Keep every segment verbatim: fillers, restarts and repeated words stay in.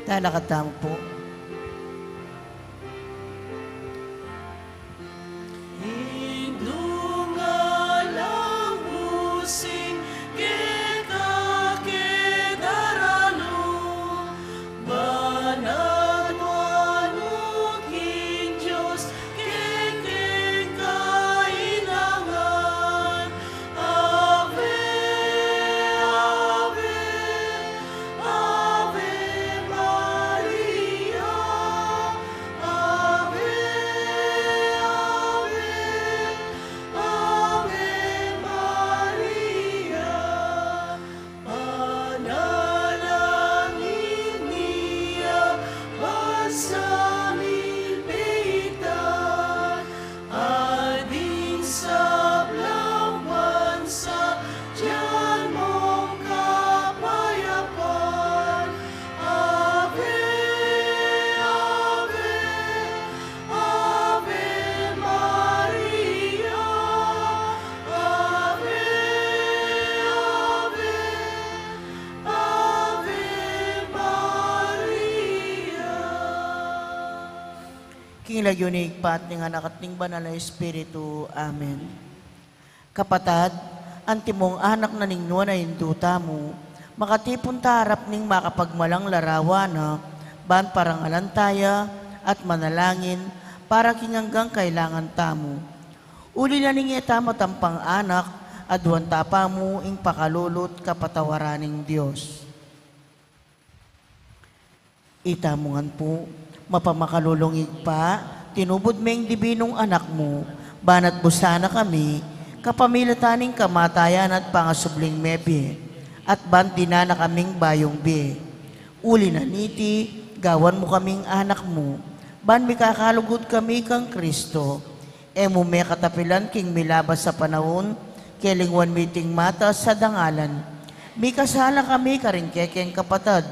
Talakad tamu pu. Indung alang busing keka ke daralu, banat wanug ing Dios kekeng kailangan. Ave, ave, Ave Maria, Ave, Ave, Ave Maria. Panalangin mi a bansa mi peitan, at ding sablang bansa, bigyan mong kapayapan. Ave, Ave, Ave Maria, Ave, Ave, Ave Maria. King lagyu ning Ibpa, at ning Anak, at ning Banal a Espiritu. Amen. Kapatad, antimong anak na ning Nuan a Indu tamu, makatipun ta harap ning makapagmalang larawan na, ban parangalan ta ya at manalangin para king anggang kailangan tamu. Uli na ning e ta matampang anak, aduan ta pa mu ing pakalulu at kapatawaran ning Dios. Itamu ngan pu. Mapamakalulung Ibpa, tinubud me ing dibinung Anak mu, banat busan na kami, kapamilatan ning kamatayan at pangasubling mebie, at ban dinan na kaming bayung bie. Uli na niti, gawan mu kaming anak mu, ban mikakalugud kami kang Kristo. E mu me katapilan king milabas a panaun, kelingwan mi iting mata sa dangalan. Mikasala kami karing kekeng kapatad,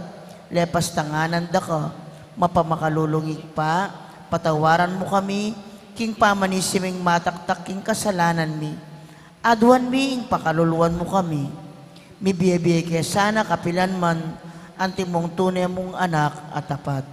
lepas tanganan da ka. Mapamakalulung Ibpa, patawaran mu kami, king pamanisi ming mataktak king kasalanan mi. Aduan mi ing pakaluluan mu kami. Mibie-bie ke sana kapilan man, antimong tune mung anak a tapat.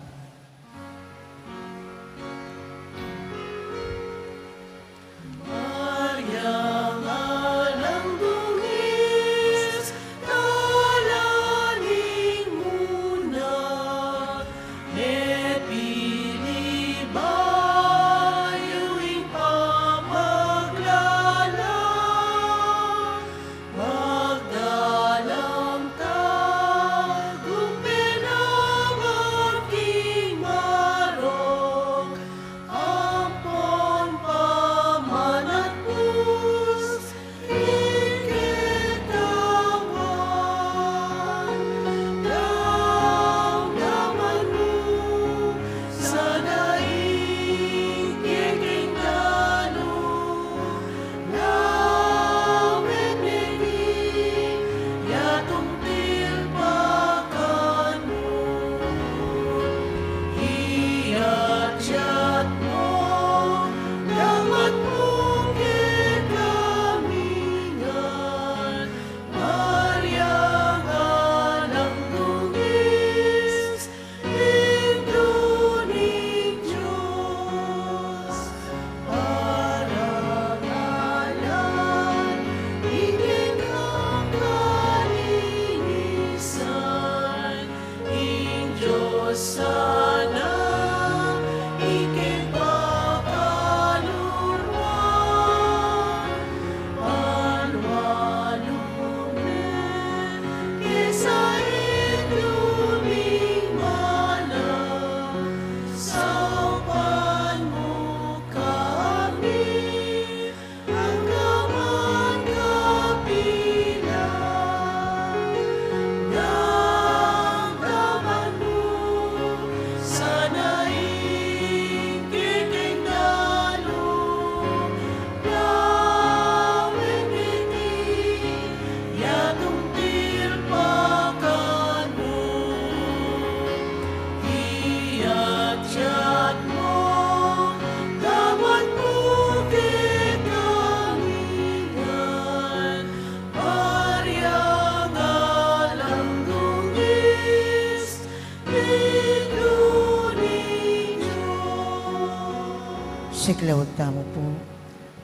Siklaud tamu pu.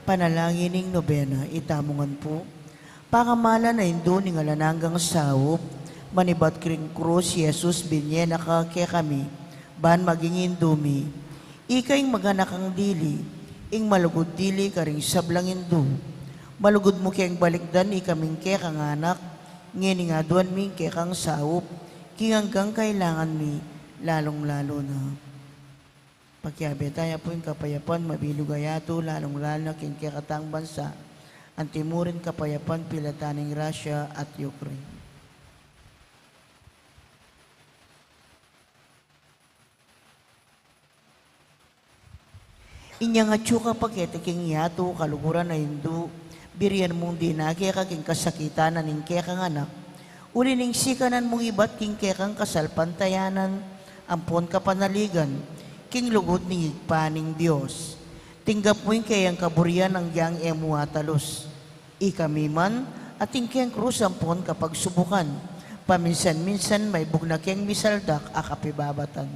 Panalangin ning nobena. Itamu ngan pu. Pakamalan a Indu ning alang anggang saup, manibat king krus i Jesus, binye na ka kekami, ban maging Indu mi. Ika ing maganakang dili, ing malugud dili karing sablang Indu. Malugud mu keng balikdan ikaming kekang anak, ngening aduan mi ing kekang saup, king anggang kailangan mi, lalung-lalu na. Pakiabe taya pu ing kapayapan, mabilug a yatu, lalung-lalu na king kekatang bansa, anti murin kapayapan, pilatan ning Russia at Ukraine. Inyang atyu ka pa keti king yatu, kaluguran a Indu, birian mung dina keka king kasakitan na ning kekang anak, uli ning sikanan mung ibat king kekang kasalpantayanan ampon kapanaligan, king lugud ning Ibpa ning Dios. Tinggap mu ing keyang kaburian anggyang e mu atalus. Ikami man, atin keng krus ampon kapagsubukan, paminsan-minsan maibug na keng misaldak a kapibabatan.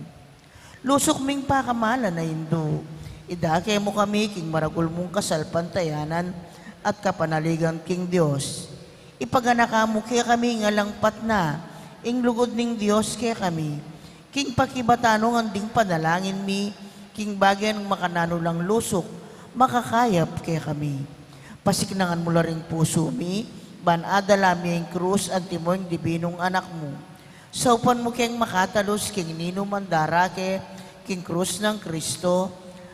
Lusuk ming pakamalan a Indu, idake mu kami king maragul mung kasalpantayanan at kapanaligan king Dios. Ipaganaka mu kekami ing alang patna, ing lugud ning Dios kekami, king pakibatan nong anding panalangin mi, king bage nang makananu lang lusuk, makakayap kekami. Pasiknangan mu la ring pusu mi, ban adala mi ing krus antimo ing dibinung anak mu. Saupan mu keng makatalus king ninuman darake king krus nang Kristo,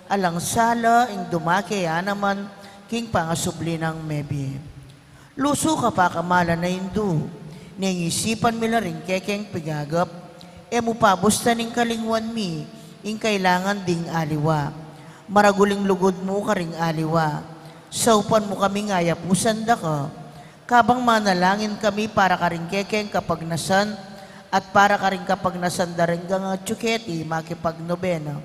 alang sala ing dumake ya naman king pangasubli nang mebie. Lusuk a pakamalan a Indu, neng isipan mi la ring kekeng pigagap, e mu pabustan ing kalingwan mi, ing kailangan ding aliwa. Maragul ing lugud mu karing aliwa. Saupan mu kaming ayapusan da ka, kabang manalangin kami para karing kekeng kapagnasan, at para karing kapagnasan da ring atyu keti makipagnobena.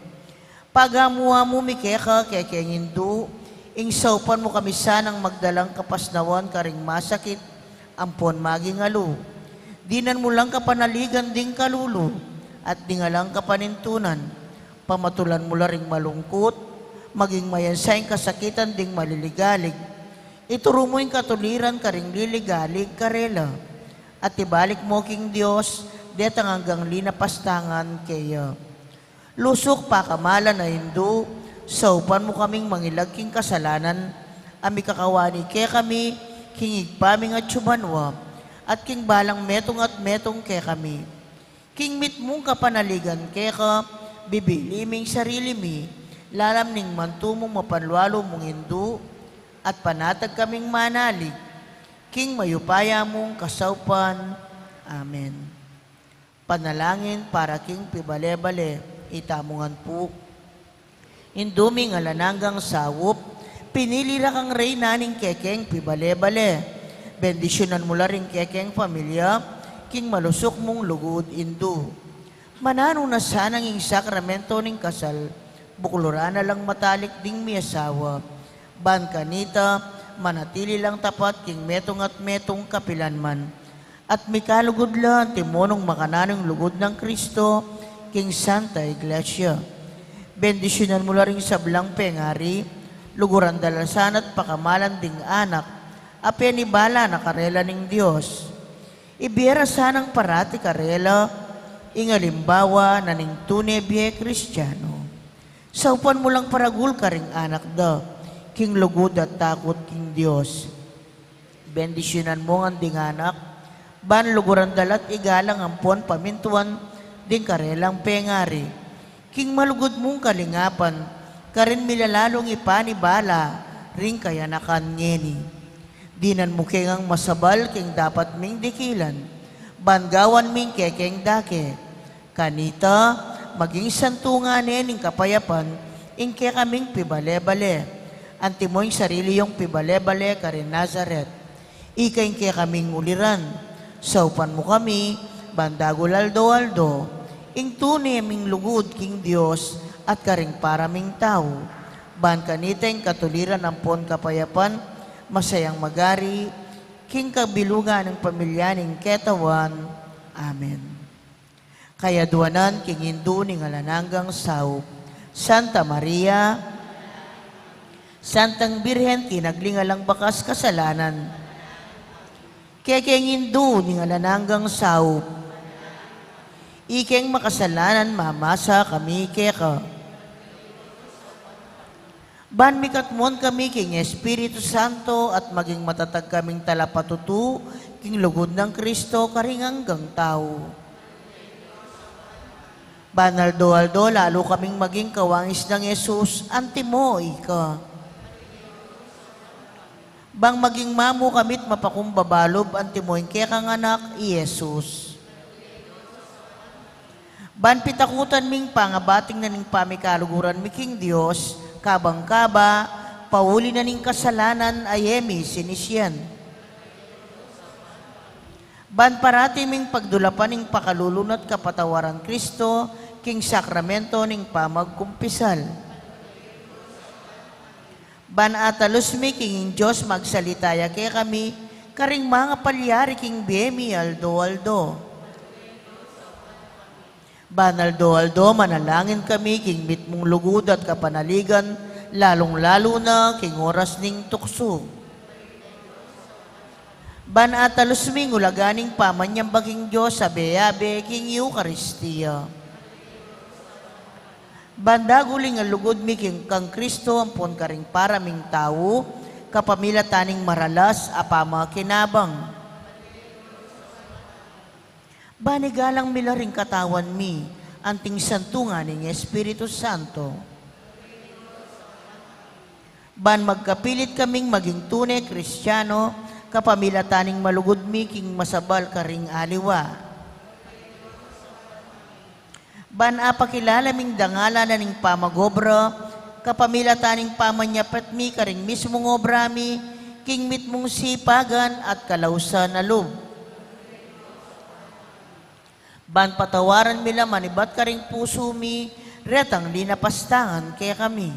Pagamu-amu mi keka, kekeng Indu, ing saupan mu kami sanang magdalang kapasnawan karing masakit ampon maging alu. Dinan mu lang kapanaligan ding kalulu at ding alang kapanintunan. Pamatulan mu la ring malungkut, maging mayansa ing kasakitan ding maliligalig. Ituru mu ing katuliran karing liligalig karela, at ibalik mu king Dios detang anggang linapastangan keya. Lusuk pakamalan a Indu, saupan mu kaming mangilag king kasalanan a mikakawani kekami king Ibpa ming atyu banua, at king balang metung at metung kekami. King mitmung kapanaligan keka, bibili ming sarili mi, lalam ning mantu mung mapanlualu mung Indu, at panatag kaming manalig king mayupaya mung kasaupan. Amen. Panalangin para king pibale-bale. Itamu ngan pu. Indu ming alang anggang saup, pinili ra kang reyna ning kekeng pibale-bale. Bendisyunan mu la ring kekeng pamilya king malusuk mung lugud, Indu. Mananu na sanang ing sakramento ning kasal, bukluran na lang matalik ding miasawa. Ban kanita, manatili lang tapat king metung at metung kapilan man. At mikalugud la antimo nung makananu ing lugud nang Kristo king Santa Iglesia. Bendisyunan mu la ring sablang pengari, luguran da la sana at pakamalan ding anak a penibala na karela ning Dios. Ibie ra sanang parati karela ing alimbawa na ning tune bie Kristiano. Saupan mu lang paragul karing anak da king lugud at takut king Dios. Bendisyunan mu ngan ding anak, ban luguran da la't igalang ampon pamintuan ding karelang pengari. King malugud mung kalingapan, karin mi la lalung ipanibala ring kayanakan ngeni. Dinan mu ke ngang masabal king dapat ming dikilan, ban gawan ming kekeng dake. Kanita, maging santungan ne ning kapayapan ing kekaming pibale-bale, antimo ing sarili yung pibale-bale karin Nazaret. Ika ing kekaming uliran, saupan mu kami, ban dagul aldo-aldo, ing tune ming lugud king Dios at karing para ming tau. Ban kanita ing katuliran ampon kapayapan, masayang magari, king kabilugan ning pamilya ning ketawan. Amen. Kayaduanan king Indu ning alang anggang saup, Santa Maria, Santang Birhen, tinagli ngan alang bakas kasalanan, kekeng Indu ning alang anggang saup, ikeng makasalanan, mamasa kami keka. Ban mikatmuan kami king Espiritu Santo at maging matatag kaming talapatutu king lugud nang Kristo karing anggang tau. Ban aldo-aldo lalu kaming maging kawangis nang Jesus, antimo ika. Ban maging mamu kami't mapakumbaba lub, antimo ing kekang Anak, i Jesus. Ban pitakutan ming pangabating na ning pamikaluguran mi king Dios, kabang kaba, pauli na ning kasalanan a e mi sinisian. Ban parati ming pagdulapan ing pakalulu na't kapatawaran Kristo king sakramento ning pamagkumpisal. Ban atalus mi king ing Dios magsalita ya kekami, karing mangapalyari king bie mi aldo-aldo. Ban aldo-aldo manalangin kami king mitmung lugud at kapanaligan, lalung-lalu na king oras ning tuksu. Ban atalus ming ulaga ning pamanyamba king Dios abe-abe king Eukaristia. Ban daguling a lugud mi king kang Kristo ampon karing para ming tau, kapamilatan ning maralas a pamakinabang. Ban igalang mi la ring katawan mi, anting santungan ning Espiritu Santo. Ban magkapilit kaming maging tune Kristiano, kapamilatan ning malugud mi king masabal karing aliwa. Ban apakilala ming dangalan na ning pamagobra, kapamilatan ning pamanyapet mi karing mismung obra mi, king mitmung sipagan at kalausan a lub. Ban patawaran mi la manibat karing pusu mi, retang linapastangan kekami.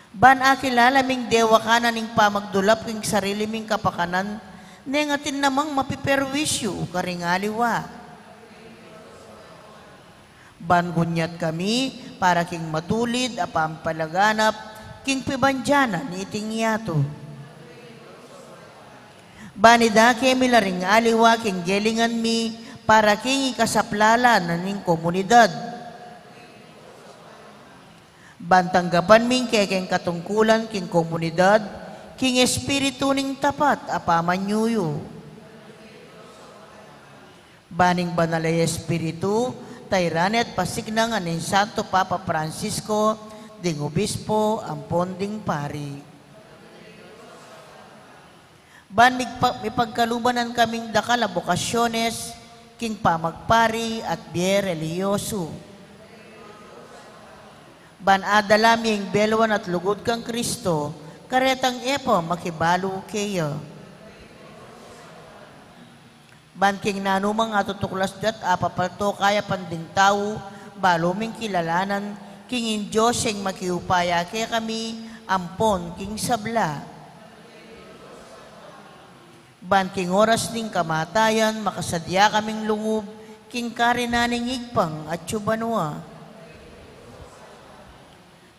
Ban akilala ming dewakan na ning pamagdulap king sarili ming kapakanan, neng atin namang mapiperwisyu karing aliwa. Ban gunyat kami para king matulid a pampalaganap king pibandian na niting yatu. Ban idake mi la ring aliwa king gelingan mi para king ikasaplalan na ning komunidad. Ban tanggapan ming kekeng katungkulan king komunidad, king espiritu ning tapat a pamanyuyu. Ban ing Banal a Espiritu, tairan at pasiknangan ning Santo Papa Francisco, ding obispo, ampon ding pari. Ban migpa-, mipagkaluban na kaming dakal a bokasyones, king pamagpari at bie relihiyosu. Ban adala mi ing beluan at lugud kang Kristo, karetang e pa makibalu keya. Ban king nanumang atutuklas da't apapalto kayapan ding tau, balu ming kilalanan, king ing Dios ing makiupaya kekami, ampon king sabla. Ban king oras ning kamatayan, makasadya kaming lungub, king karinan ning Ibpang atsu banua.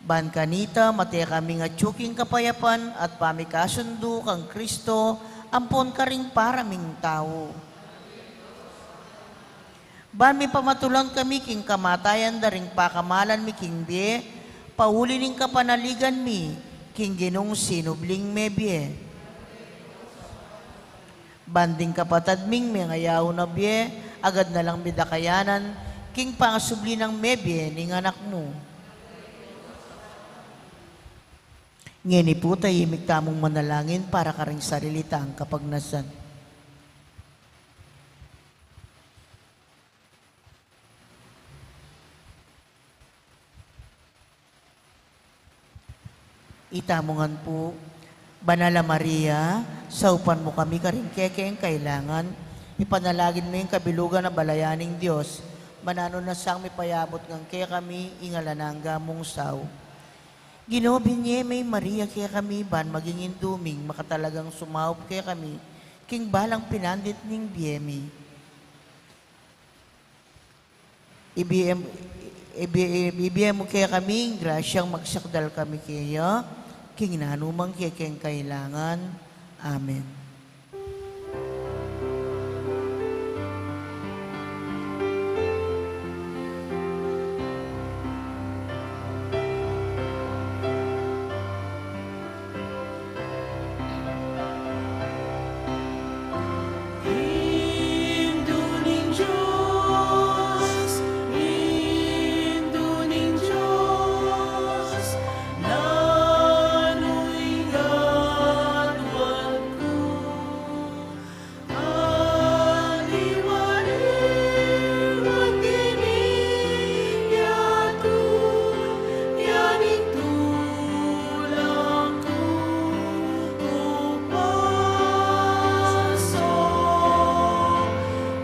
Ban kanita, mate kaming atsu king kapayapan at pamikasundu kang Kristo, ampon karing para ming tau. Ban mipamatulan kami king kamatayan da ring pakamalan mi king bie, pauli ning kapanaligan mi, king Ginung sinubling mebie. Ban ding kapatad ming mengayaun a bie, agad na lang mi da kayanan, king pangasubli nang mebie ning Anak mu. Ngeni pu, tahimik tamung manalangin para karing sarili tang kapagnasan. Itamu ngan pu. Banal a Maria, saupan mu kami karing kekeng kailangan, ipanalangin mu ing kabilugan a balayan ning Dios, mananu na sang mipayabut ngan kekami ing alang angga mung saup. Ginu, binye me i Maria kekami, ban maging indu ming makatalagang sumaup kekami, king balang pinandit ning bie mi. Ibie, Ibi-, ibie mu kekami ing grasyang magsakdal kami keya, king nanu mang kekeng kailangan. Amen. Indu ning Dios, Indu ning Dios, nanu ing aduan ku? Aliwa ring matini, yatu, ya ning tulang ku, ku paso.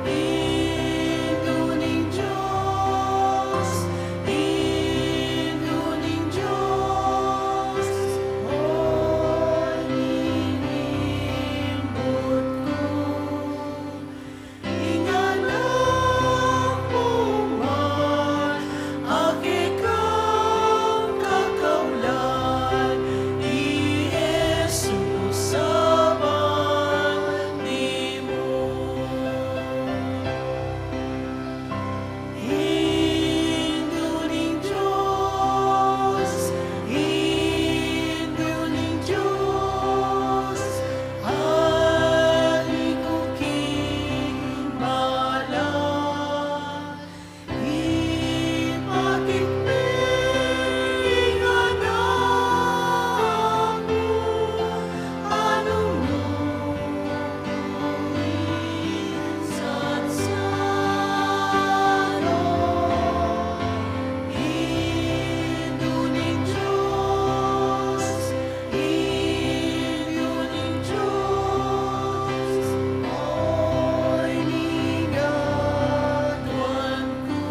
Indu ning Dios, Indu ning Dios, oy, ninimbut ku. Ing anak mu man, a kekang kakaulan, i Jesus a bandi mu. Indu ning Dios, Indu ning Dios, ali ku king balang. Ipakit me ing anak mu, a nung nu ku ing sansalo. Indu ning Dios, Indu ning Dios, oy, ning aduan ku.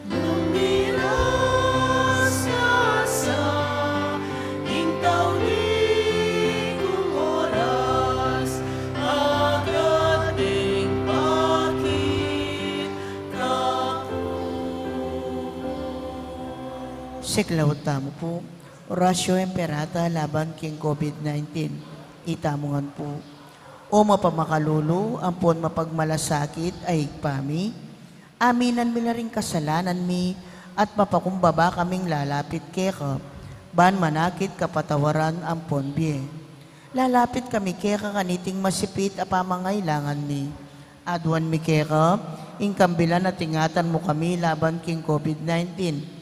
Nung miras ya sa ing tauli kung oras, agad deng pakit kaku. Siklaud tamu pu. Oratio Imperata laban king COVID nineteen. Itamu ngan pu. O mapamakalulu ampon mapagmalasakit a Ibpa mi, aminan mi la ring kasalanan mi at mapakumbaba kaming lalapit keka, ban manakit kapatawaran ampon bie. Lalapit kami keka kaniting masipit a pamangailangan mi. Aduan mi keka ing kambilan at ingatan mu kami laban king COVID nineteen.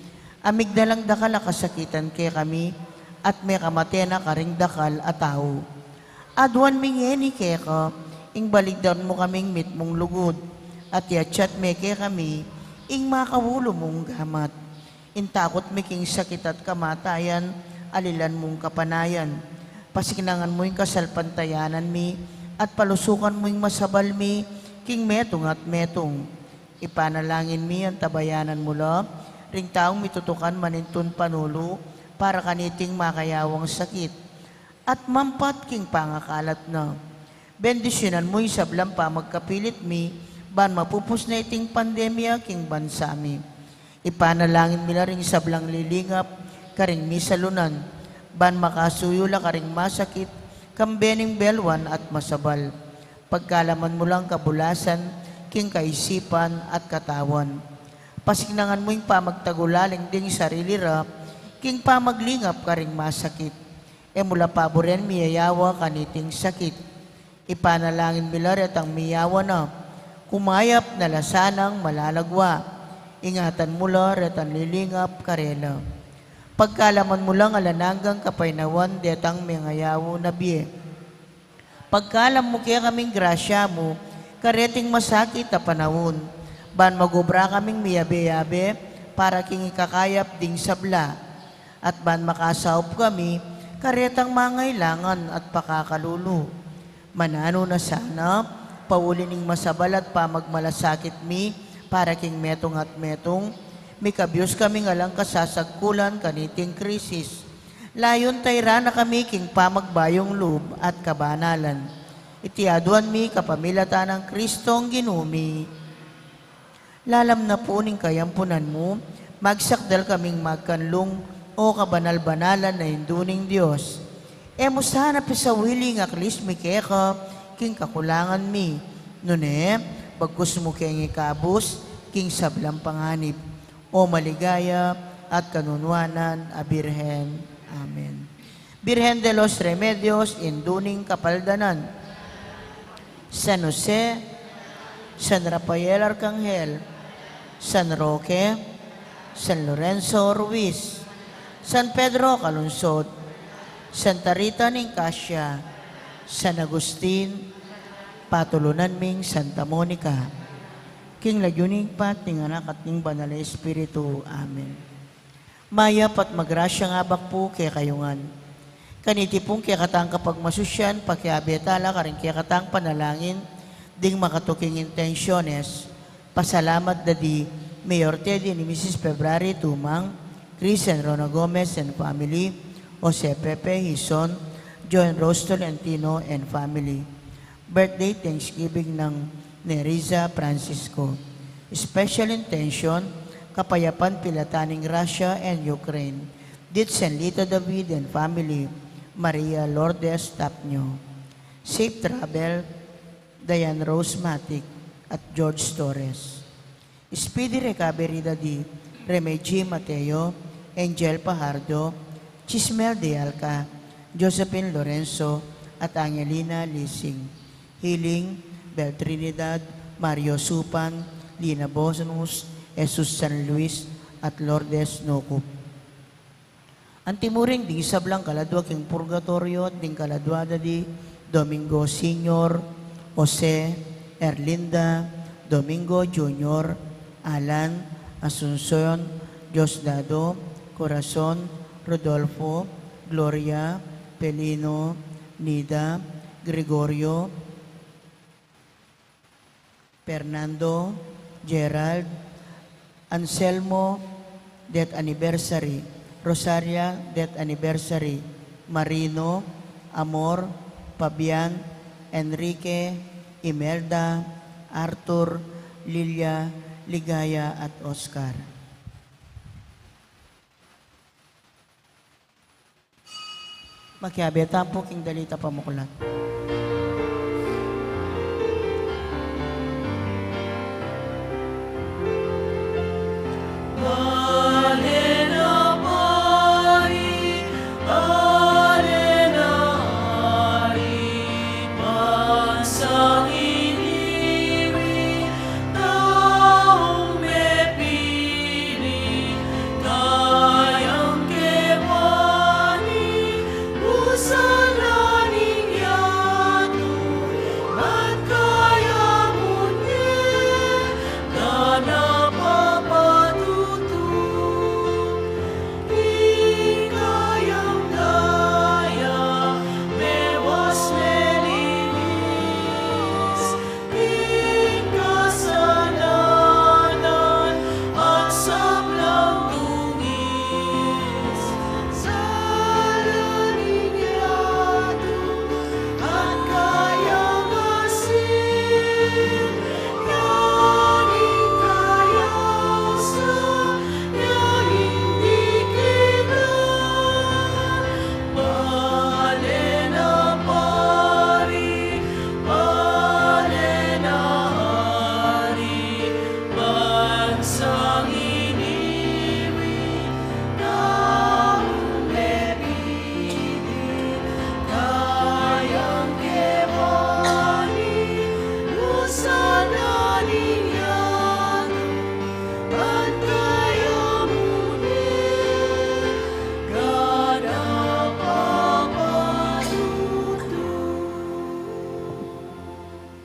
A migdalang dakal a kasakitan kekami at mekamate na karing dakal a tau. Aduan mi ngeni keka ing balikdan mu kaming mitmung lugud at iatsat me kekami ing makaulu mung gamat. Ing takut mi king sakit at kamatayan, alilan mung kapanayan. Pasiknangan mu ing kasalpantayanan mi at palusukan mu ing masabal mi king metung at metung. Ipanalangin mi, antabayanan mu la ring taung mitutukan manintun panulu para kaniting makayawang sakit at mampat king pangakalat na. Bendisyunan mu ing sablang pamagkapilit mi ban mapupus na iting pandemya king bansa mi. Ipanalangin mi la ring sablang lilingap karing misalunan ban makasuyu la karing masakit kambe ning belwan at masabal. Pagkalaman mu lang kabulasan king kaisipan at katawan. Pasiknangan mu ing pamagtagulaling ding sarili ra king pamaglingap karing masakit. E mu la paburen miyayawa kaniting sakit. Ipanalangin mi la retang miyawa na, kumayap na la sanang malalagwa. Ingatan mu la retang lilingap karela. Pagkalaman mu lang alang anggang kapaynawan detang mengayaw na bie. Pagkalam mu kekaming grasya mu kareting masakit a panaun, ban magobra kaming miyabe-yabe para king ikakayap ding sabla, at ban makasaup kami karetang mangailangan at pakakalulu. Mananu na sana, pauli ning masabal at pamagmalasakit mi para king metung at metung, mikabyus kaming alang kasasagkulan kaniting krisis. Layun tayran na kami king pamagbayung lub at kabanalan. Iti aduan mi kapamilatan nang Kristong Ginu mi. Lalam na pu ning kayampunan mu, magsakdal kaming magkanlung, O kabanal-banalan a Indu ning Dios. E mu sana pisawili ing aklis mi keka king kakulangan mi, nune bagkus mu keng ikabus king sablang panganib, O maligaya at kanunuanan a Birhen. Amen. Birhen de los Remedios, Indu ning Kapaldanan. San Jose, San Rafael Arkanghel, San Roque, San Lorenzo Ruiz, San Pedro Calungsod, Santa Rita ning Cascia, San Agustin, patulunan ming Santa Monica. King lagyu ning Ibpa, ning Anak, at ning Banal a Espiritu. Amen. Mayap at magrasyang abak pu kekayu ngan. Kaniti pung kekatang kapagmasusyan, pakiabe tala karing kekatang panalangin ding makatuking intensiones. Pasalamat da di Mayor Teddy and Missus February Tumang, Chris and Rona Gomez and family, Jose Pepe Hizon, Joe and Rose Tolentino and family. Birthday Thanksgiving nang Nerissa Francisco. Special intention, kapayapan pilatan ning Russia and Ukraine. Dit San Lito David and family, Maria Lourdes Tapnio. Safe travel, Diane Rose Matic at George Torres. Speedy recovery da di Remegio Mateo, Angel Pajardo, Chismel de Alca, Josephine Lorenzo, at Angelina Lising. Healing, Bel Trinidad, Mario Supan, Lina Bosnus, Jesus San Luis, at Lourdes Nucup. Anti mu rin ding sablang kaladua king purgatoryo, ding kaladua da di Domingo Senior, Jose, Erlinda, Domingo Junior, Alan, Asuncion, Diosdado, Corazon, Rodolfo, Gloria, Pelino, Nida, Gregorio, Fernando, Gerald, Anselmo, death anniversary, Rosaria, death anniversary, Marino, Amor, Fabian, Enrique, Imelda, Arthur, Lilia, Ligaya, at Oscar. Makiabe tamu pu king dalit a pamuklat.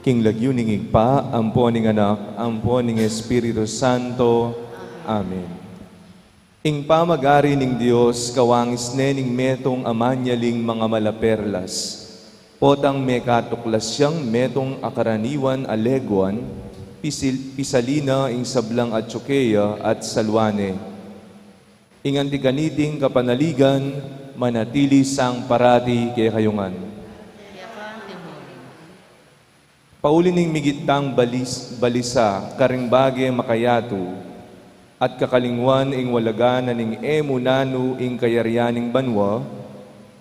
King lagyu ning Ibpa, ampo ning Anak, ampo ning Espiritu Santo. Amen. Ing pamagari ning Dios, kawangis ne ning metung a manyaling mangamal a perlas. Potang mekatuklas yang metung a karaniwan a leguan, pisil-, pisalin na ing sablang atsu keya at salwan ne. Ing anti kaniting kapanaligan, manatili sang parati kekayu ngan. Pauli ning migit tang balis-, balisa karing bage makayatu, at kakalingwan ing walaga na ning e mu nanu ing kayarian ning banua,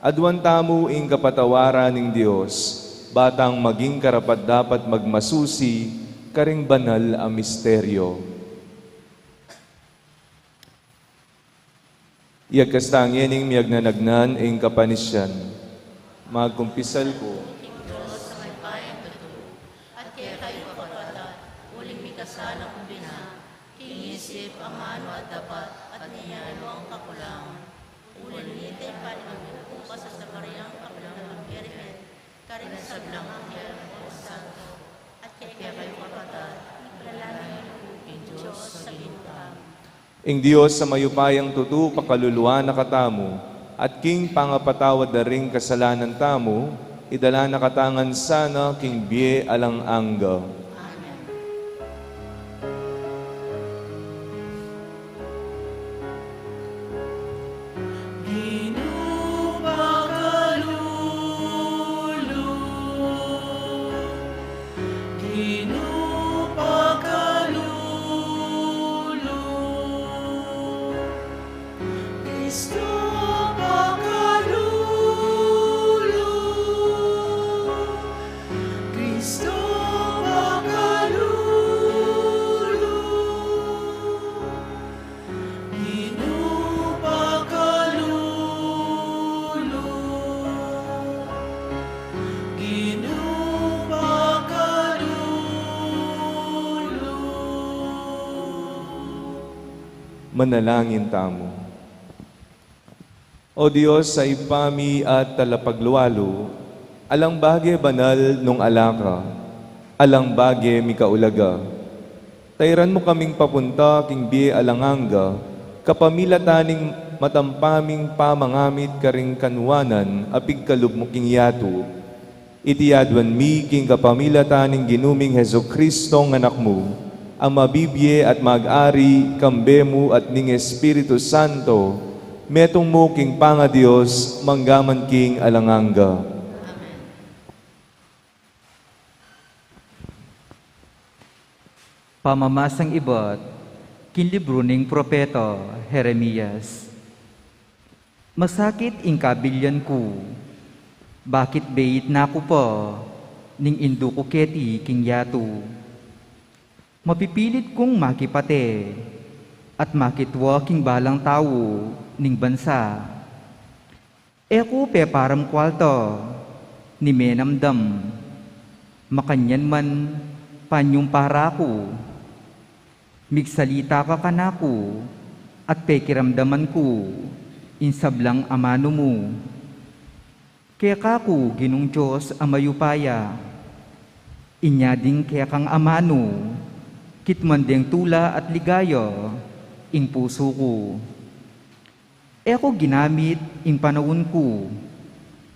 aduan tamu ing kapatawaran ning Dios, ba tang maging karapat-dapat magmasusi karing banal a misteryo. Iagkas tang yening miyagnanagnan ing kapanisian. Magkumpisal ku. King Dios a mayupayang tutu, at kekayu kapatad, uling mikasala ku bina, king isip, amanu at dapat, at ning aliwang kakulangan. Uling nita ing panimupu ku sa Mariang Kapulungan Birhen, karing sablang anghel at santo, at kekayu kapatad, ipanalangin ku king Dios a Ginu tamu. Ing Dios a mayupayang tutu pakaluluan na katamu, at king pangapatawad da ring kasalanan tamu, idala na katamu ngan sana king bie alang angga. Amen. Ginu pakalulu, Ginu pakalulu, Kristo pakalulu, Kristo pakalulu. Ginu pakalulu, Ginu pakalulu. Manalangin tamu. O Dios a Ibpa mi at talapaglualu, alang bage banal nung ala ka, alang bage mikaulaga. Tairan mu kaming papunta king bie alang angga, kapamilatan ning matampaming pamangamit karing kanuanan a pigkalub mu king yatu. Iti aduan mi king kapamilatan ning Ginu ming Jesucristo, Anak mu, a mabibie at mag-ari kambe mu at ning Espiritu Santo, metung mu king pangaDios, mangga man king alang angga. Amen. Pamamasang ibat king libru ning propeta Jeremias. Masakit ing kabilyan ku. Bakit beit na ku pa ning indu ku keti king yatu? Mapipilit kung makipate at makitua king balang tau ning bansa. E ku peparam kualta ni menamdam. Makanyan man, panyumpara ku. Migsalita ka kanaku at pekiramdaman ku ing sablang amanu mu. Keka ku, Ginung Dios a mayupaya, inya ding kekang amanu, kitman deng tula at ligaya ing pusu ku. E ku ginamit ing panaun ku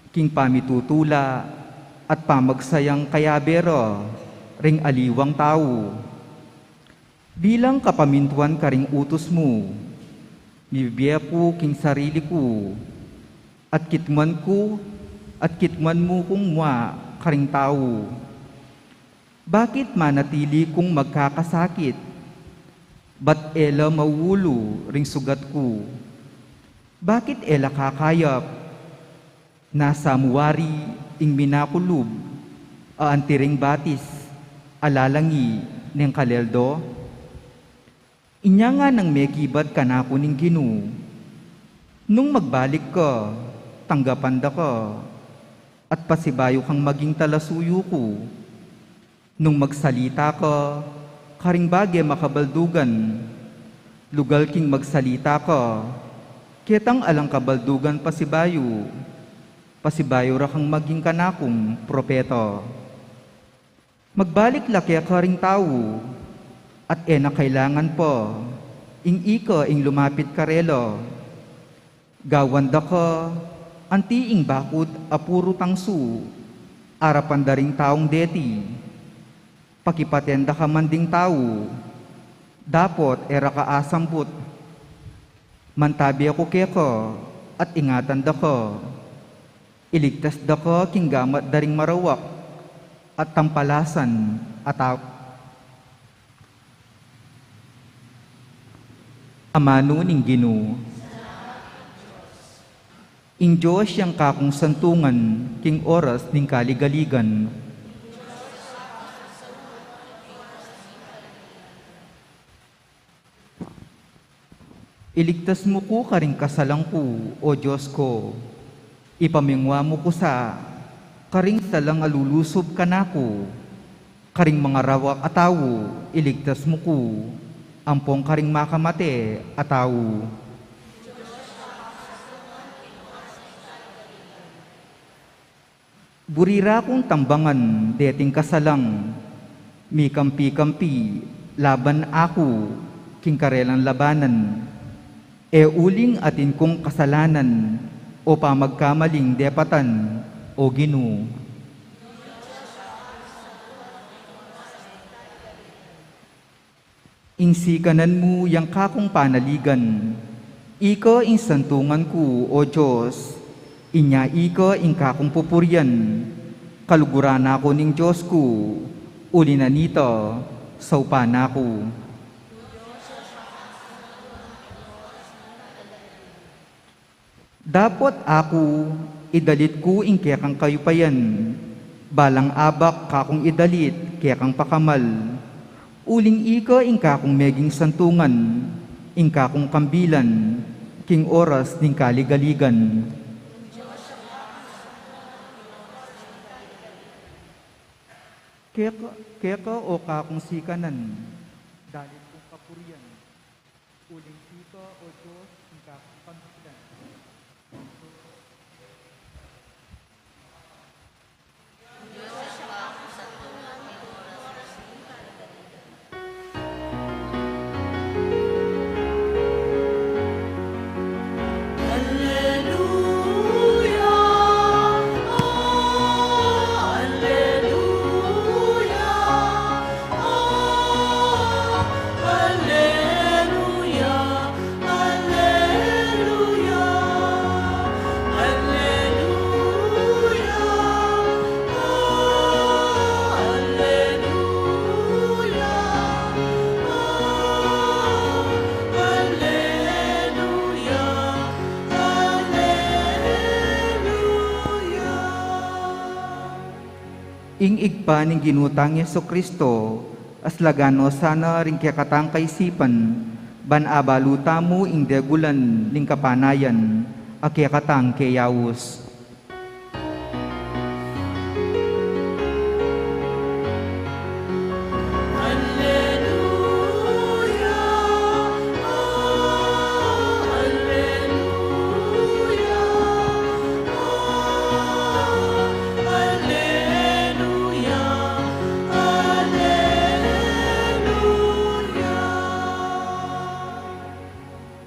king pamitutula at pamagsayang kayabe ra ring aliwang tau. Bilang kapamintuan karing utus mu, mibie ku king sarili ku, at kitman ku, at kitman mu kung mua karing tau. Bakit manatili kung magkakasakit? Ba't e la maulu ring sugat ku? Bakit e la kakayap? Nasa mu wari ing minakulub a anti ring batis a lalangi ning kaleldo? Inya nganang mekibat kanaku ning Ginu, nung magbalik ka, tanggapan da ka, at pasibayu kang maging talasuyu ku. Nung magsalita ka karing bage makabaldugan, lugal king magsalita ka ketang alang kabaldugan pasibayu, pasibayu ra kang maging kanakung propeta. Magbalik la keka ring tau, at e na kailangan pa ing ika ing lumapit karela. Gawan da ka anti ing bakud a puru tangsu arapan da ring taung deti. Pakipaten da ka man ding tau, dapot e ra ka asamput. Mantabe ku keka at ingatan da ka. Iligtas da ka king gamat da ring marawak at tampalasan a tau. Amanu ning Ginu. Ing Dios yang kakung santungan king oras ning kaligaligan. Iligtas mu ku karing kasalan ku, O Dios ku. Ipamingwa mu ku sa karing salang a lulusob kanaku. Karing mangarawak a tau, iligtas mu ku, ampong karing makamate a tau. Buri ra kung tambangan deting kasalang mikampi-kampi laban aku king karelang labanan. E uling atin kung kasalanan o pamagkamaling depatan, O Ginu. Ing sikanan mu yang kakung panaligan. Ika ing santungan ku, O Dios, inya ika ing kakung pupurian. Kaluguran na ku ning Dios ku, uli na nita, saupan na ku. Dapot aku, idalit ku ing kekang kayupayan, balang abak kakung idalit kekang pakamal, uling ika ing kakung meging santungan, ing kakung kambilan, king oras ning kaligaligan. Keka, keka o kakung sikanan, dalit kung kapurian. Uling ika, O Dios, ing kakung kambilan. Ing Ibpa ning Ginu tang Jesucristo, aslagan no sana ring kekatang kaisipan, ban abalu tamu ing degulan ning kapanayan a kekatang keyaus.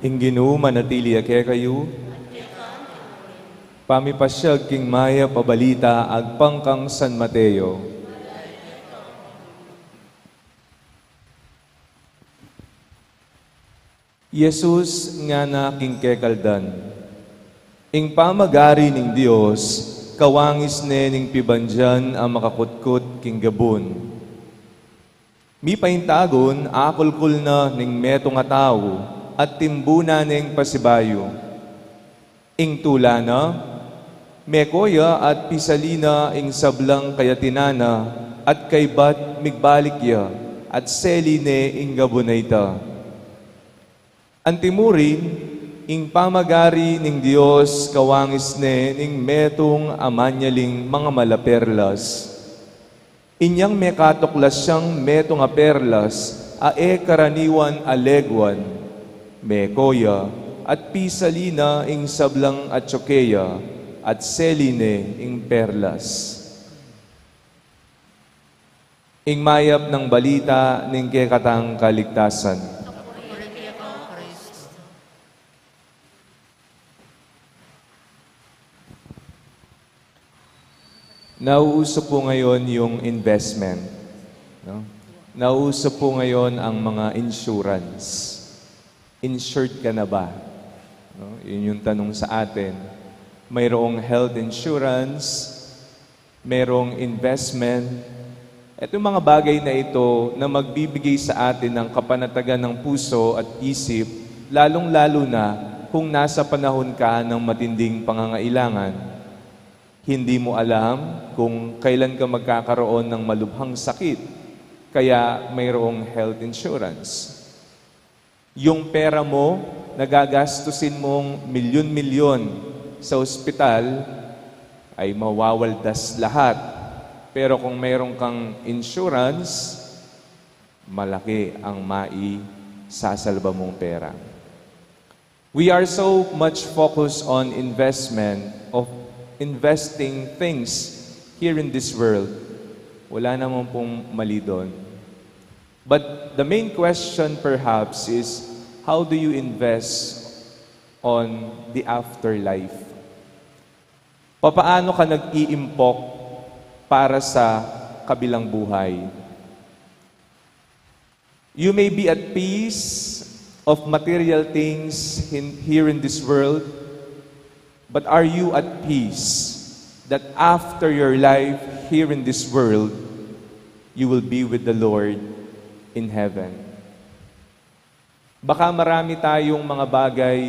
Ing Ginu manatili ya kekayu. Pamipasyag king Mayap a Balita agpang kang San Mateo. Jesus ngana king kekaldan, ing pamagari ning Dios kawangis ne ning pibandian a makakutkut king gabun. Mipaintagun, akulkul na ning metung a tau at timbunan neng pasibayu. Ing tula na, meko ya at pisali na ing sablang kayatinan na, at kaybat migbalik ya, at seli ne ing gabun a ita. Antimurin, ing pamagari ning Dios kawangis ne ning metung a manyaling mangamal a perlas. Inyang mekatuklas yang metung a perlas a e karaniwan a leguan, meko ya at pisali na ing sablang atsu keya at seli ne ing perlas. Ing mayap nang balita ning kekatang kaligtasan. Nauuso po ngayon yung investment, no? Nauuso po ngayon ang mga insurance. Insured ka na ba? No? Yun yung tanong sa atin. Mayroong health insurance, mayroong investment, Itong mga bagay na ito na magbibigay sa atin ng kapanatagan ng puso at isip, lalong-lalo na kung nasa panahon ka ng matinding pangangailangan. Hindi mo alam kung kailan ka magkakaroon ng malubhang sakit, kaya mayroong health insurance. Yung pera mo, nagagastusin mong milyon-milyon sa ospital, ay mawawaldas lahat. Pero kung mayroon kang insurance, malaki ang maisasalba mong pera. We are so much focused on investment, of investing things here in this world. Wala naman pong mali doon. But the main question perhaps is, how do you invest on the afterlife? Papaano ka nag-iimpok para sa kabilang buhay? You may be at peace of material things in, here in this world, but are you at peace that after your life here in this world, you will be with the Lord in heaven? Baka marami tayong mga bagay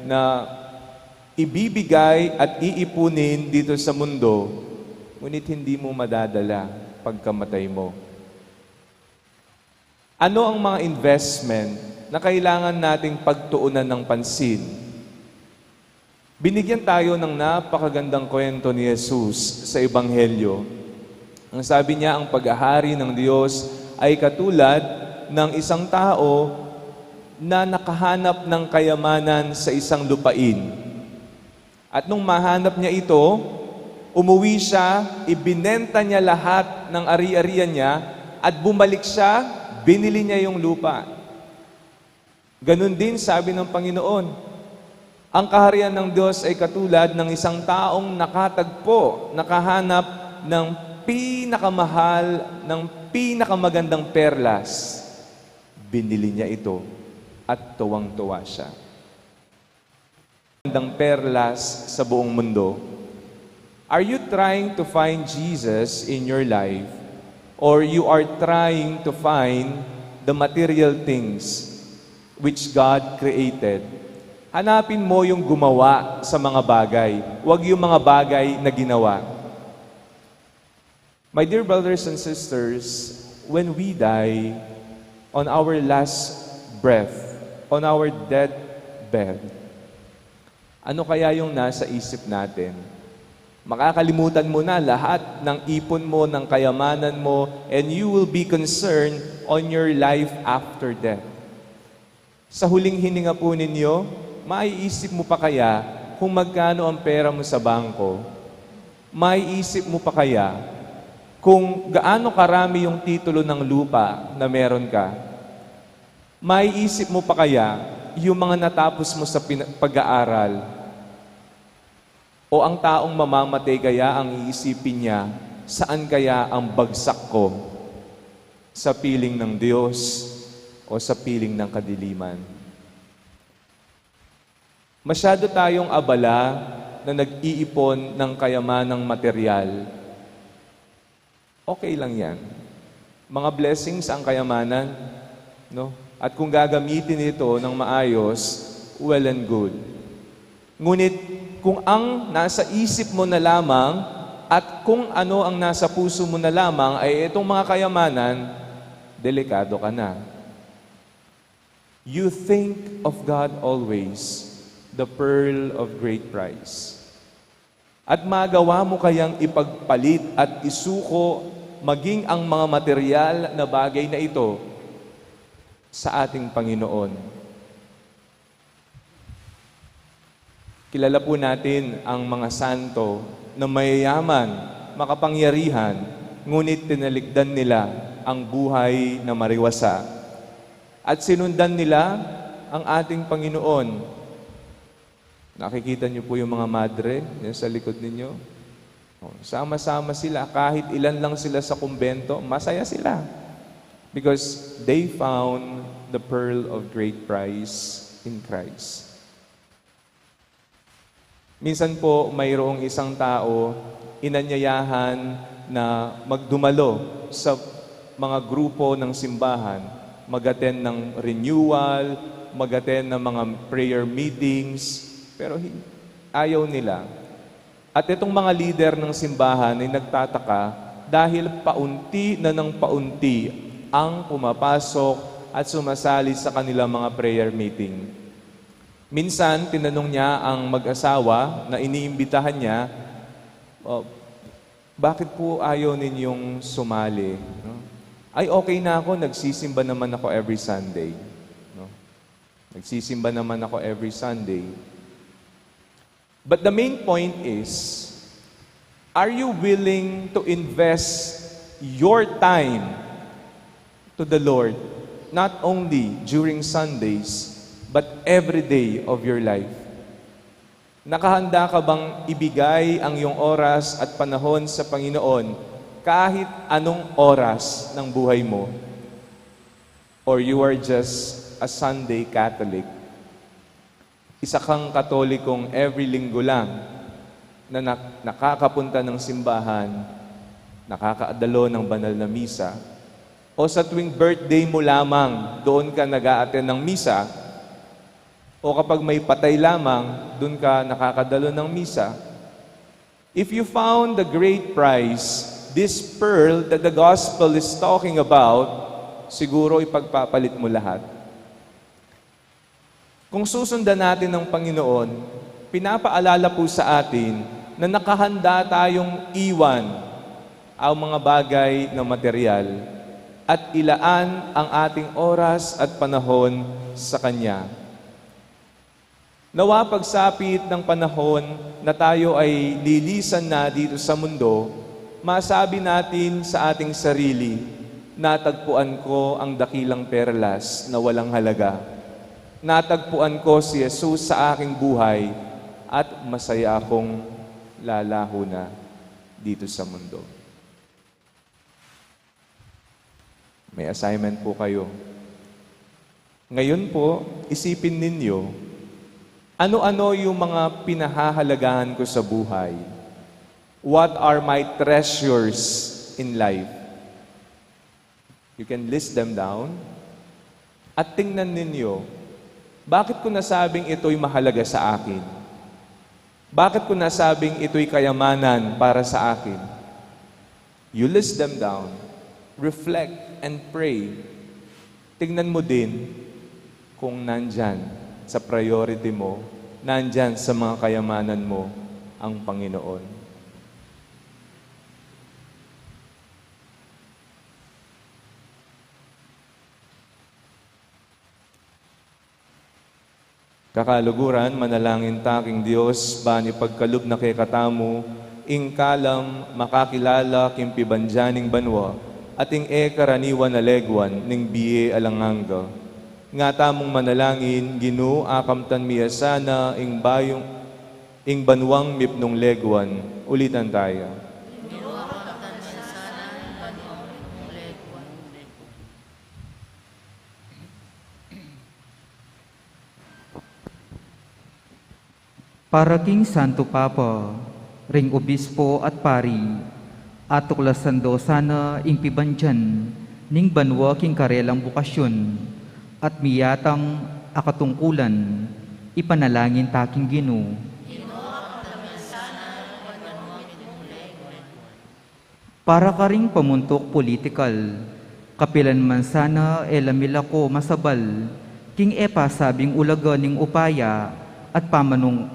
na ibibigay at iipunin dito sa mundo, ngunit hindi mo madadala pagkamatay mo. Ano ang mga investment na kailangan nating pagtuunan ng pansin? Binigyan tayo ng napakagandang kwento ni Jesus sa Ebanghelyo. Ang sabi niya, ang paghahari ng Diyos ay katulad ng isang tao na nakahanap ng kayamanan sa isang lupain. At nung mahanap niya ito, umuwi siya, ibinenta niya lahat ng ari-arian niya, at bumalik siya, binili niya yung lupa. Ganun din, sabi ng Panginoon, ang kaharian ng Diyos ay katulad ng isang taong nakatagpo, nakahanap ng pinakamahal, ng pinakamagandang perlas. Binili niya ito at tuwang-tuwa siya. Magandang perlas sa buong mundo. Are you trying to find Jesus in your life, or you are trying to find the material things which God created? Hanapin mo yung gumawa sa mga bagay, wag yung mga bagay na ginawa. My dear brothers and sisters, when we die, on our last breath, on our deathbed, ano kaya yung nasa isip natin? Makakalimutan mo na lahat ng ipon mo, ng kayamanan mo, and you will be concerned on your life after death. Sa huling hininga po ninyo, maiisip mo pa kaya kung magkano ang pera mo sa bangko? Maiisip mo pa kaya kung gaano karami yung titulo ng lupa na meron ka? Maiisip mo pa kaya yung mga natapos mo sa pina-, pag-aaral? O ang taong mamamatay kaya ang iisipin niya, "Saan kaya ang bagsak ko? Sa piling ng Diyos o sa piling ng kadiliman?" Masyado tayong abala na nag-iipon ng kayamanang material. Okay lang yan. Mga blessings ang kayamanan, no? At kung gagamitin ito ng maayos, well and good. Ngunit kung ang nasa isip mo na lamang at kung ano ang nasa puso mo na lamang ay itong mga kayamanan, delikado ka na. You think of God always, the pearl of great price. At magawa mo kayang ipagpalit at isuko maging ang mga material na bagay na ito sa ating Panginoon? Kilala po natin ang mga santo na mayayaman, makapangyarihan, ngunit tinalikdan nila ang buhay na mariwasa. At sinundan nila ang ating Panginoon. Nakikita niyo po yung mga madre yan sa likod ninyo? Oh, sama-sama sila, kahit ilan lang sila sa kumbento, masaya sila. Because they found the pearl of great price in Christ. Minsan po, mayroong isang tao, inanyayahan na magdumalo sa mga grupo ng simbahan, mag-attend ng renewal, mag-attend ng mga prayer meetings, pero hi-, ayaw nila. At itong mga lider ng simbahan ay nagtataka dahil paunti na ng paunti ang pumapasok at sumasali sa kanilang mga prayer meeting. Minsan, tinanong niya ang mag-asawa na iniimbitahan niya, "Oh, bakit po ayaw ninyong sumali?" No? "Ay, okay na ako, nagsisimba naman ako every Sunday." No? "Nagsisimba naman ako every Sunday." But the main point is, are you willing to invest your time to the Lord, not only during Sundays, but every day of your life? Nakahanda ka bang ibigay ang iyong oras at panahon sa Panginoon kahit anong oras ng buhay mo? Or you are just a Sunday Catholic? Isa kang Katolikong every linggo lang na nak-, nakakapunta ng simbahan, nakakadalo ng banal na misa, o sa tuwing birthday mo lamang, doon ka nag-a-attend ng misa, o kapag may patay lamang, doon ka nakakadalo ng misa. If you found the great prize, this pearl that the gospel is talking about, siguro ipagpapalit mo lahat. Kung susundan natin ng Panginoon, pinapaalala po sa atin na nakahanda tayong iwan ang mga bagay na material at ilaan ang ating oras at panahon sa Kanya. Nawa pagsapit ng panahon na tayo ay lilisan na dito sa mundo, masabi natin sa ating sarili, "Natagpuan ko ang dakilang perlas na walang halaga. Natagpuan ko si Jesus sa aking buhay at masaya akong lalaho na dito sa mundo." May assignment po kayo. Ngayon po, isipin ninyo, "Ano-ano yung mga pinahahalagahan ko sa buhay? What are my treasures in life?" You can list them down. At tingnan ninyo, "Bakit ko nasabing ito'y mahalaga sa akin? Bakit ko nasabing ito'y kayamanan para sa akin?" You list them down, reflect, and pray. Tingnan mo din kung nandyan sa priority mo, nandyan sa mga kayamanan mo ang Panginoon. Kakaluguran, manalangin ta king Dios, ban ipagkalub na kekatamu ing kalam makakilala king pibandian ning banua, at ing e karaniwan a leguan ning bie alang angga. Nga tamung manalangin, Ginu, akamtan mi ya sana ing bayung, ing banuang mipnung leguan. Ulitan taya. Para king Santo Papa, ring obispo at pari, atuklasan do sana ing pibandian ning banua king karelang bukasyon, at miyatang a katungkulan, ipanalangin ta king Ginu. Para karing pamuntuk politikal, kapilan man sana e la milako masabal king e pasabing ulaga ning upaya at pamanung-,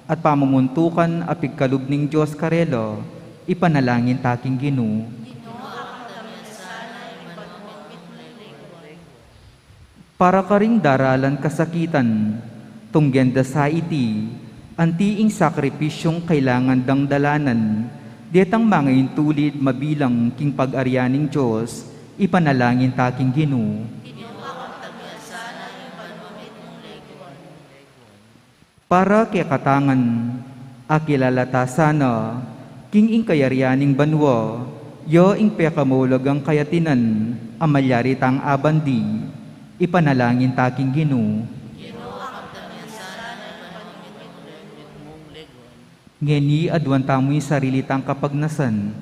at pamamuntukan a pigkalub ning Dios karela, ipanalangin ta king Ginu. Para karing daralan kasakitan, tunggen da sa iti, anti ing sakripisyung kailangan dang dalanan, detang mangaintulid mabilang king pag-arian ning Dios, ipanalangin ta king Ginu. Para kekatang, akilala ta sana king ing kayarian ning banua, ya ing pekamaulagang kayatinan a malyari tang abandi, ipanalangin ta king Ginu. Ngeni aduan tamu ing sarili tang kapagnasan.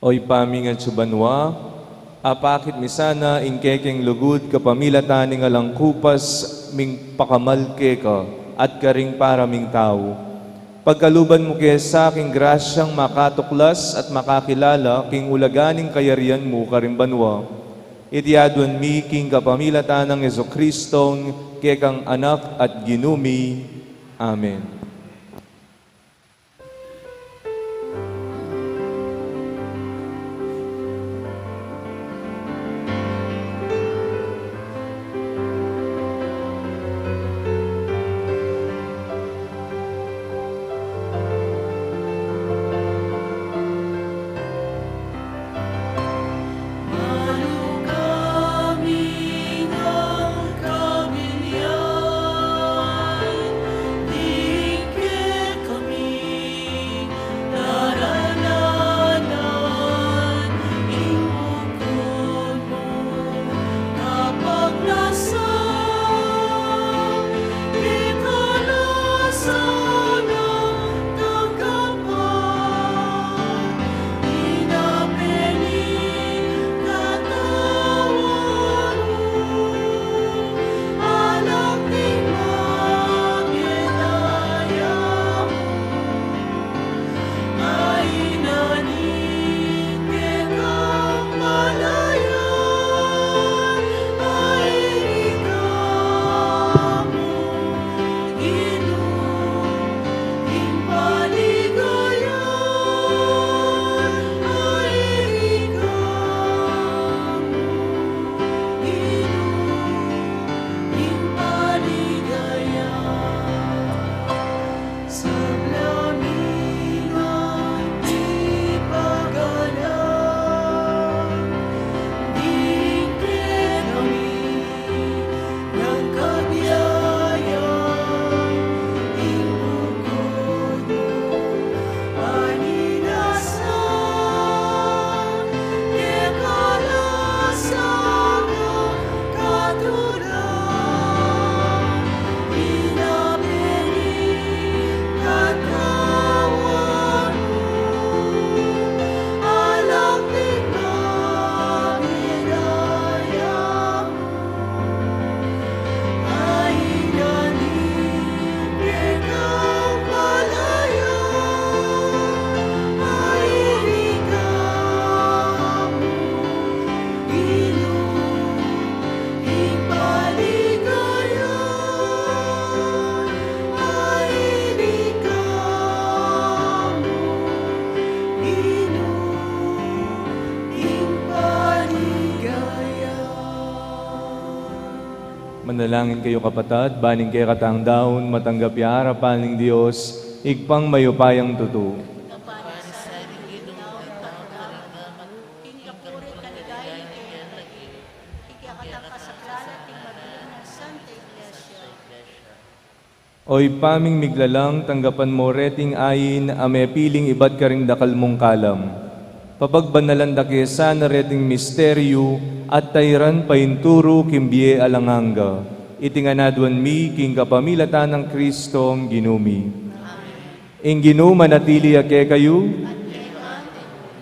O Ibpa mi a atsu banua, apakit mi sana ing kekeng lugud kapamilatan ning alang kupas ming pakamal keka at karing para ming tau. Pagkaluban mu ke sa king grasyang makatuklas at makakilala king ulaga ning kayarian mu karing banua. Iti aduan mi king kapamilatan nang Jesucristong kekang Anak at Ginu mi. Amen. Manalangin kayu, kapatad, ban ing kekatang daun matanggap ya arapan ning Dios, Ibpang mayupayang tutu. King kapuri at kaligayan ning kekatang kasaplalan at king mabilug nang Santa Iglesia. O Ibpa ming miglalang, tanggapan mu reting ain a mepiling ibat karing dakal mung kalam. Papagbanalan da ke sana reting misteryu at tairan painturu king bie alang angga. Iti ngan aduan mi king kapamilatan nang Kristong Ginu mi. Ing Ginu manatili ya kekayu.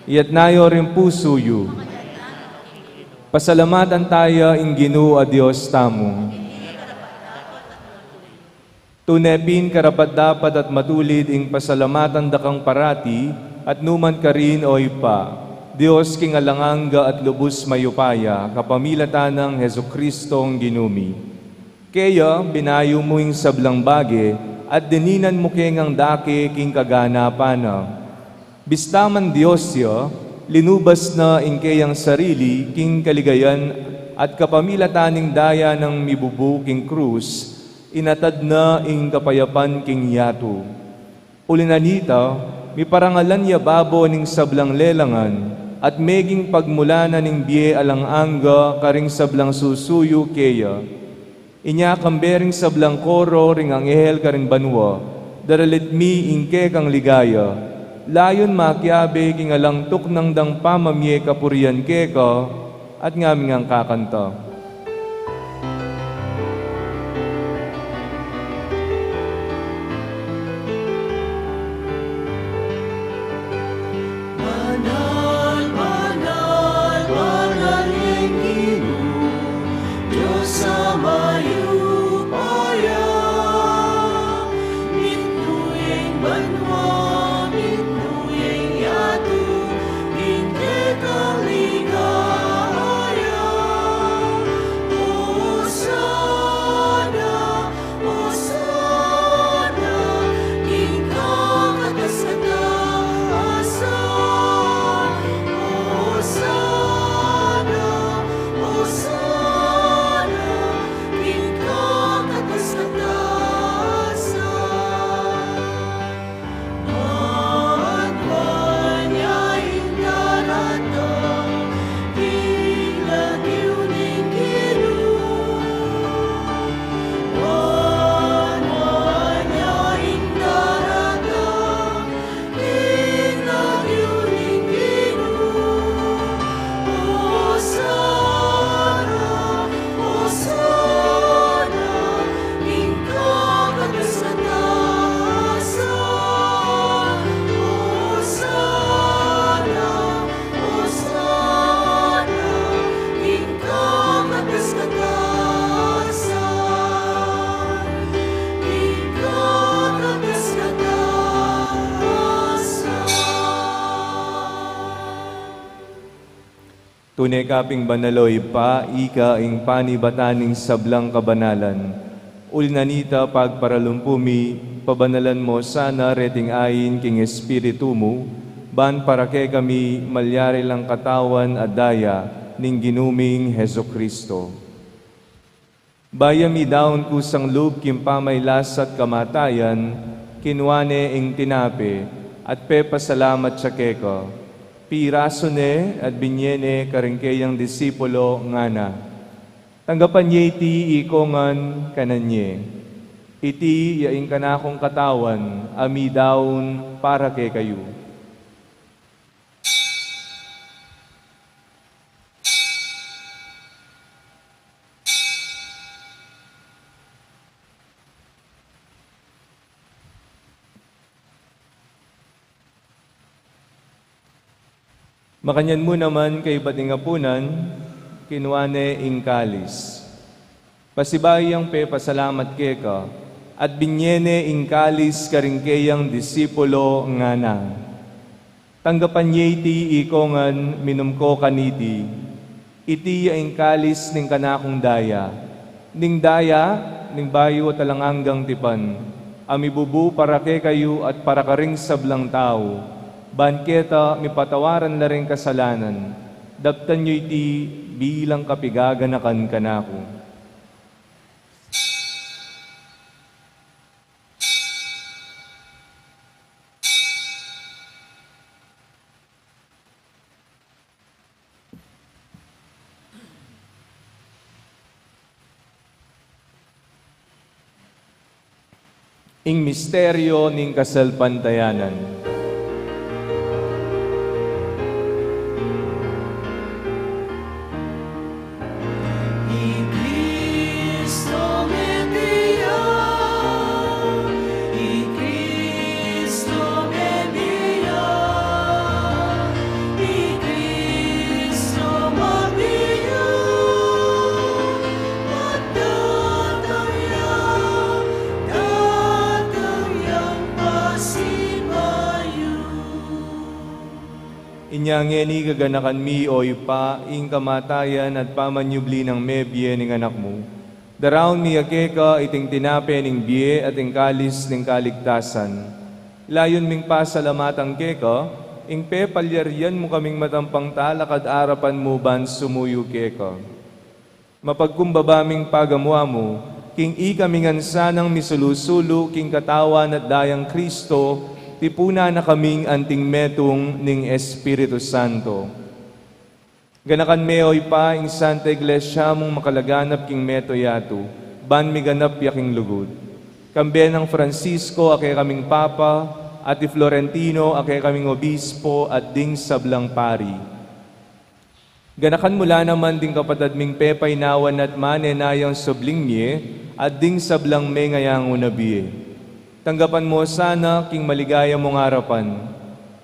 Itas yu ring pusu yu. Pasalamatan taya ing Ginu a Dios tamu. Tune pin karapat-dapat at matulid ing pasalamatan da kang parati at nu man karin, O Ibpa, Dios king alang angga at lubus mayupaya, kapamilatan nang Jesucristong Ginu mi. Kaya binayu mu ing sablang bage at dininan mu ke ngang dake king kaganapan na. Bista man Dios ya, linubas na ing keyang sarili king kaligayan at kapamilatan ning daya nang mibubu king krus, inatad na ing kapayapan king yatu. Uli na nita, miparangalan ya babo ning sablang lelangan at meging pagmulan na ning bie alang angga karing sablang susuyu keya. Inya kambe ring sablang koro ring anghel karing banua, daralit mi ing kekang ligaya, layun makiabe king alang tuknang dang pamamie kapurian keka, at ngaming ngang kakanta. Tune ka pin banal, o Ibpa, ika ing panibatan ning sablang kabanalan. Uli na nita, pagparalumpu mi, pabanalan mo sana reting ain king Espiritu mu, ban para kekami malyari lang katawan at daya ning Ginu ming Jesucristo. Bayu ya midaun kusang lub king pamailas at kamatayan, kinua ne ing tinape, at pepasalamat ya keka. Pirasu ne at binye ne karing keyang disipulo, ngana: Tanggapan ye iti ikong ngan, kanan ye. Iti ya ing kanakung katawan a midaun para kekayu. Makanyan mu naman, kaybat ning apunan, kinua ne ing kalis. Pasibayu yang pepasalamat keka, at binye ne ing kalis karing keyang disipulo, ngana: Tanggapan ye iti ikong ngan, minum ko kaniti. Iti ya ing kalis ning kanakung daya, ning daya ning bayu at alang anggang tipan, a mibubu para kekayu at para karing sablang tau, ban keta mipatawaran la ring kasalanan. Daptan yu iti bilang kapigaganakan kanaku. Ing misteryo ning kasalpantayanan. I Cristo mebie ya, i Cristo mebie ya, i Cristo mebie ya, at datang ya, datang yang pasibayu. Inya ngeni gaganakan mi, o Ibpa, ing kamatayan at pamanyubli nang mebie ning Anak mu. Daraun mi ya keka iting tinape ning bie at ing kalis ning kaligtasan. Layun ming pasalamatan keka ing pepalyarian mu kaming matampang talakad arapan mu ban sumuyu keka. Mapagkumbaba ming pagamuan mu king ikami ngan sanang misulu-sulu king katawan at dayang Cristo, tipunan na kaming anting metung ning Espiritu Santo. Ganakan me, o Ibpa, ing Santa Iglesia mung makalaganap king mabilug a yatu, ban miganap ya king lugud. Kambe nang Francisco a kekaming Papa, at i Florentino a kekaming Obispo, at ding sablang pari. Ganakan mu la naman ding kapatad ming pepainawan at manenayang subling mie, at ding sablang mengayang unabie. Tanggapan mu sana king maligaya mung arapan.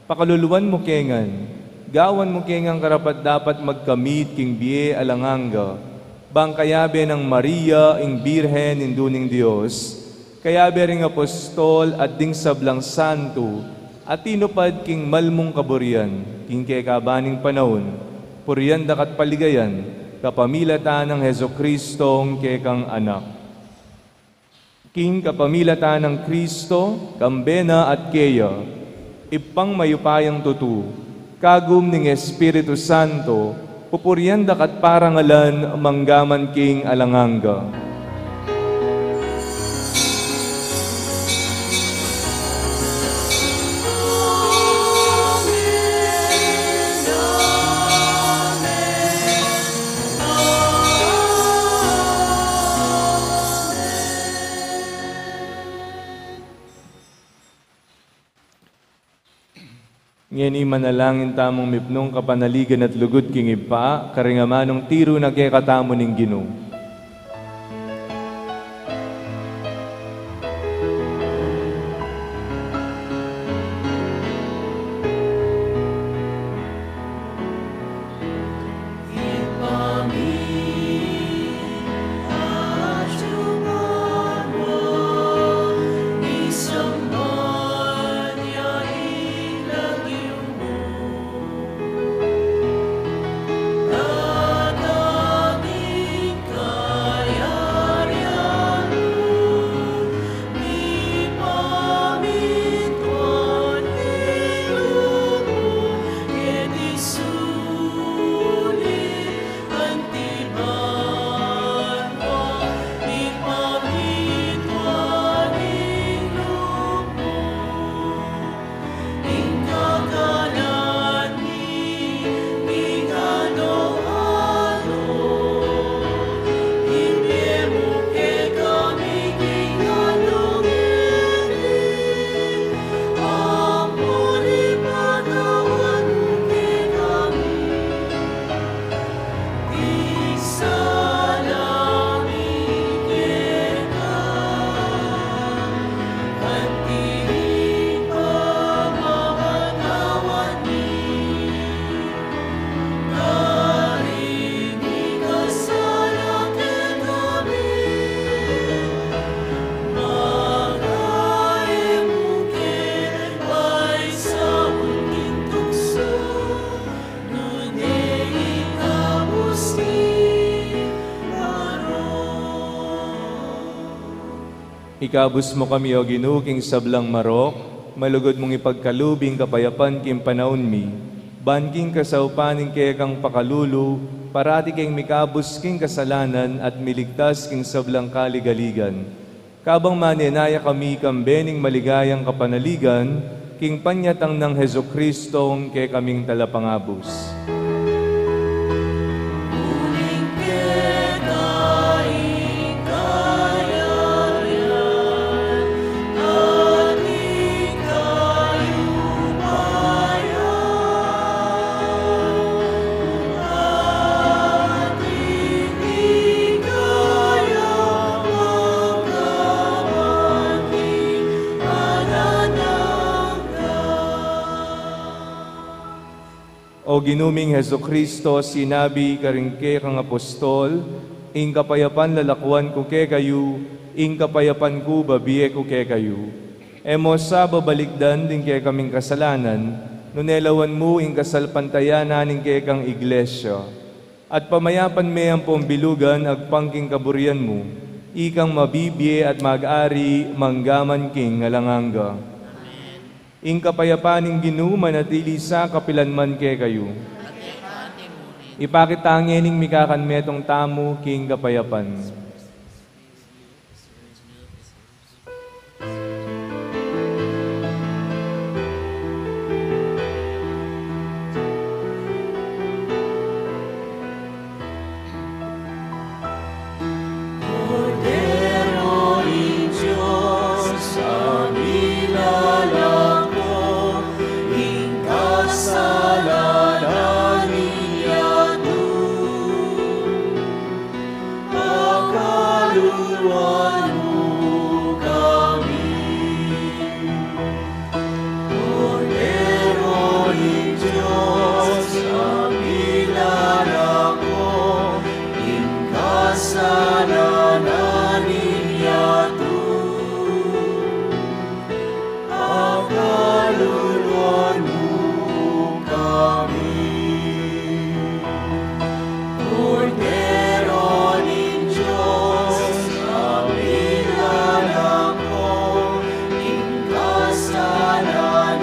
Pakaluluan mu ke ngan, gawan mu ke ngan karapat-dapat magkamit king bie alang angga, bang kayabe nang Maria, ing Birhen, Indu ning Dios, kayabe ring apostol at ding sablang santo, a tinupad king malmung kaburian, king kekaban ning panaun, purian da ka at paligayan, kapamilatan nang Jesucristo, ing kekang Anak. King kapamilatan nang Cristo, kambe na at keya, Ibpang mayupayang tutu, kagum ning Espiritu Santo, pupurian da ka at parangalan mangga man king alang angga. Ngeni manalangin tamung mipnung kapanaligan at lugud king Ibpa, karing amanung tiru na kekatamu ning Ginu. Ikabus mu kami, O Ginu, king sablang marok, malugud mung ipagkalub ing kapayapan king panaun mi. Ban king kasaupan ning kekang pakalulu, parati keng mikabus king kasalanan at miligtas king sablang kaligaligan. Kabang manenaya kami kambe ning maligayang kapanaligan, king panyatang nang Jesucristo, ing kekaming Talapangabus. O Ginu ming Jesucristo, sinabi karing kekang apostol, ing kapayapan lalakuan ku kekayu, ing kapayapan ku babie ku kekayu. E mu sa babalikdan ding kekaming kasalanan, nune lawan mu ing kasalpantayanan ning kekang iglesia. At pamayapan me ampong bilugan agpang king kaburian mu, ikang mabibie at mag-ari mangga man king alang angga. Ing kapayapan ning Ginu manatili sa kapilan man kekayu. Ipakit ta ngening mikakanmetung tamu king kapayapan. Kordero ning Dios, a milalako king kasalanan ning yatu. Pakaluluan mu kami. Kordero ning Dios, a milalako king kasalanan ning yatu. Pakaluluan mu kami. Kordero ning Dios, a milalako king kasalanan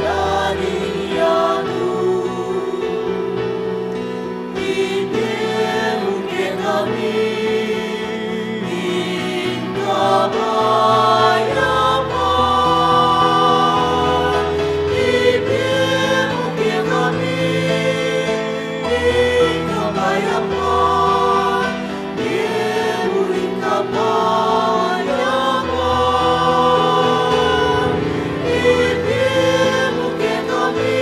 ning yatu. Ibie mu kekami ing kapayapan. Ibie mu kekami ing kapayapan. Ibie mu ing kapayapan. Ibie mu kekami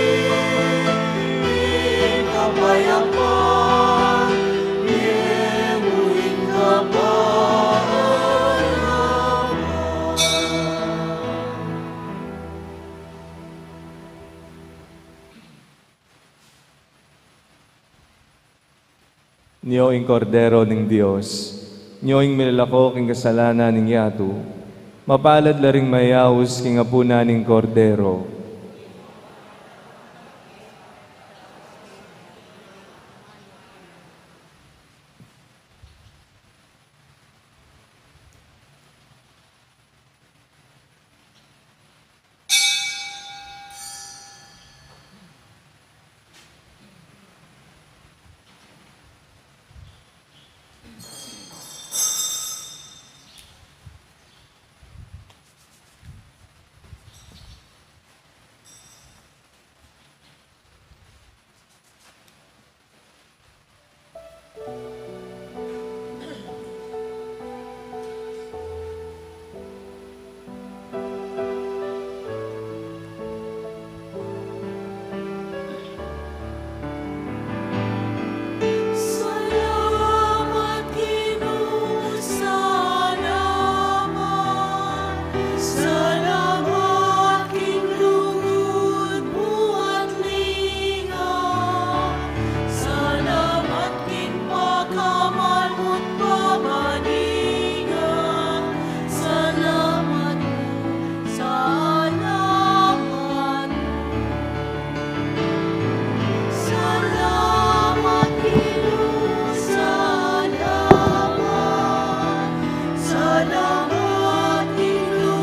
ing kapayapan. Ibie mu ing kapayapan. Nyo ing Kordero ning Dios, nyo ing milalako king kasalanan ning yatu. Mapalad la ring mayaus king apunan ning Kordero. Salamat, Ginu, salamat. Salamat king lugud mu at linga. Salamat king pakamal mu't pamaninga. Salamat, salamat. Salamat, Ginu, salamat. Salamat, Ginu,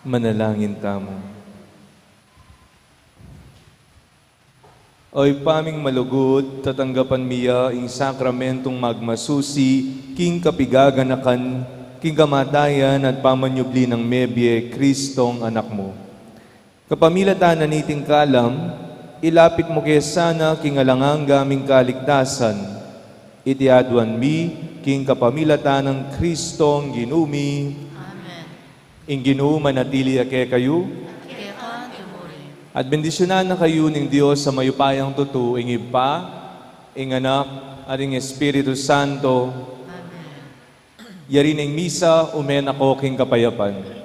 Manalangin tamu. O Ibpa ming malugud, tatanggapan mi ya ing sakramentong magmasusi king kapigaganakan, king kamatayan at pamanyubli nang mebie Kristong Anak mu. Kapamilatan na niting kalam, ilapit mu ke sana king alang angga ming kaligtasan. Iti aduan mi king kapamilatan nang Kristong Ginu mi. Amen. Ing Ginu manatili ya kekayu. At keka mu rin. At bendisyunan na kayu ning Dios a mayupayang tutu, ing Ibpa, ing Anak, at ing Espiritu Santo. Amen. Yari na ing misa, ume na ko king kapayapan.